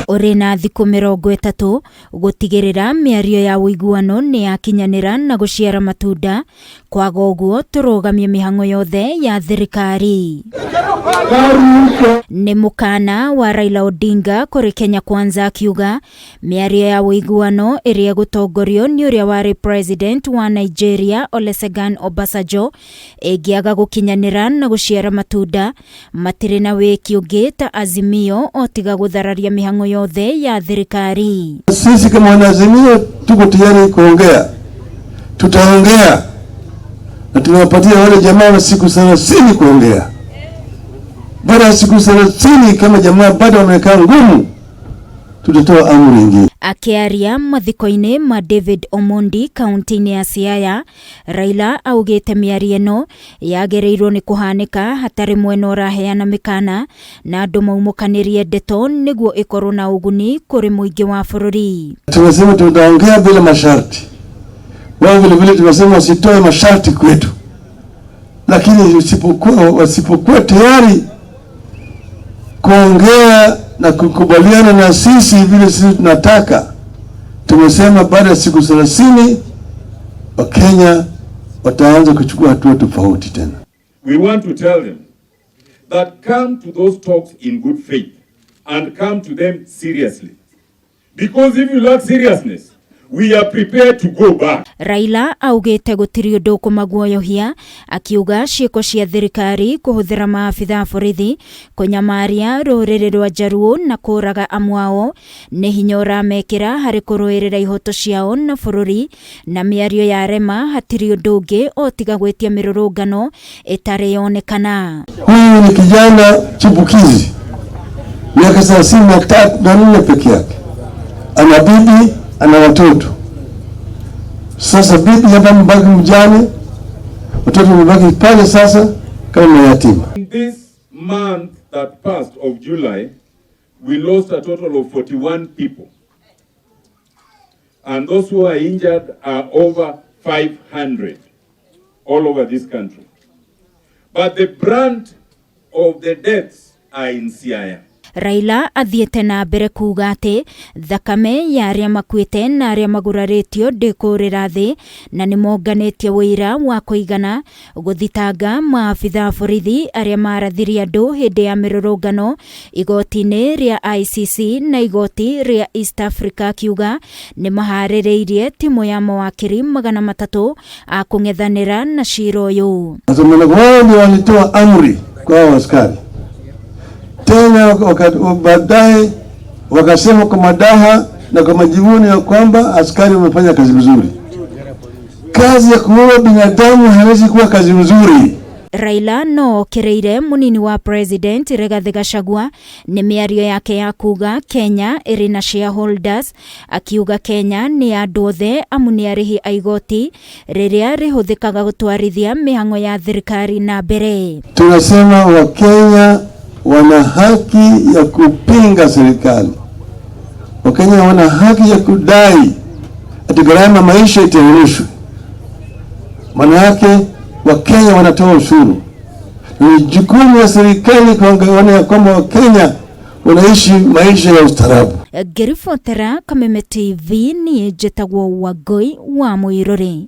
Ũrĩ na thikũ 30 gũtigĩrĩra mĩario ya ũiguano nĩ yakinyanĩra na gũciara matunda, kwaga ũguo tũrũgamie mĩhang'o yothe ya thirikari. Nĩ mũkana wa Raila Odinga kũrĩ Kenya Kwanza akiuga mĩario ya ũiguano ĩrĩa ĩgũtongorio nĩ ũrĩa warĩ president wa Nigeria Olusegun Obasanjo ĩngĩaga gũkinyanĩra na gũciara matunda, matirĩ na wĩki ũngĩ ta Azimio o tiga gũthararia mĩhang'o yothe ya thirikari. Sisi kama wanaazimio tuko tayari kuongea, tutaongea na tunawapatia wale jamaa wa siku 30 kuongea. Baada ya siku 30 kama jamaa bado wamekaa ngumu, tutatoa amri nyingine. Akĩaria mathiko-inĩ ma David Omondi kaunti-inĩ ya Siaya, Raila augĩte mĩario ĩno yagĩrĩirwo nĩ kũhanĩka hatarĩ mwena ũraheana mĩkana na andũ maumũkanĩrie ndeto nĩguo ĩkorwo na ũguni kũrĩ mũingĩ wa bũrũri. Tumesema tutaongea bila masharti. Wao vile vile tumesema wasitoe masharti kwetu, lakini wasipokuwa tayari kuongea na kukubaliana na sisi vile sisi tunataka, tumesema baada ya siku 30 Wakenya wataanza kuchukua hatua tofauti tena. We want to tell them that come to those talks in good faith and come to them seriously. Because if you lack seriousness, we are prepared to go back. Raila augĩte gũtirĩ ũndũ ũkũmaguoyohia, akiuga ciĩko cia thirikari kũhũthĩra maabitha a borithi kũnyamaria rũrĩrĩ rwa Jaluo na kũraga amwe ao nĩ hinya ũramekĩra harĩ kũrũĩrĩra ihoto ciao na bũrũri, na mĩario ya rema hatirĩ ũndũ ũngĩ o tiga gwĩtia mĩrũrũngano ĩtarĩ yonekana. Huyu ni kijana chipukizi, miaka 34 peke yake, ana bibi, ana watoto. Sasa bibi hapa mbaki mjane, watoto wamebaki pale sasa kama mayatima. In this month that passed of July, we lost a total of 41 people. And those who are injured are over 500 all over this country. But the brunt of the deaths are in Siaya. Raila athiĩte na mbere kuuga atĩ thakame ya arĩa makuĩte na arĩa magurarĩtio ndĩkũrĩra thĩ, na nĩ monganĩtie ũira wa kũigana gũthitanga maabitha a borithi arĩa marathirie andũ hĩndĩ ya mĩrũrũngano igoti-inĩ rĩa ICC na igoti rĩa East Africa, akiuga nĩ maharĩrĩirie timu ya mawakiri 300 a kũng'ethanĩra na cira ũyũ. Sasa wao ndio walitoa amri kwa hao askari tena, baadaye wakasema kwa madaha na kwa majivuno ya kwamba askari wamefanya kazi nzuri. Kazi ya kuua binadamu haiwezi kuwa kazi nzuri. Raila no okĩrĩire mũnini wa president Rigathi Gachagua nĩ mĩario yake ya kuga Kenya ĩrĩ na shareholders, akiuga Kenya nĩ ya andũ othe amu nĩ arĩhi a igoti rĩrĩa rĩhũthĩkaga gũtwarithia mĩhang'o ya thirikari na mbere. Tunasema Wakenya wana haki ya kupinga serikali. Wakenya wana haki ya kudai ati gharama maisha iteremshwe. Maana yake Wakenya wanatoa ushuru. Ni jukumu ya serikali kuangalia ya kwamba Wakenya wanaishi maisha ya ustaarabu. Ngĩribotera Kameme TV, niĩ njĩtagwo Wangũi wa Mũirũrĩ.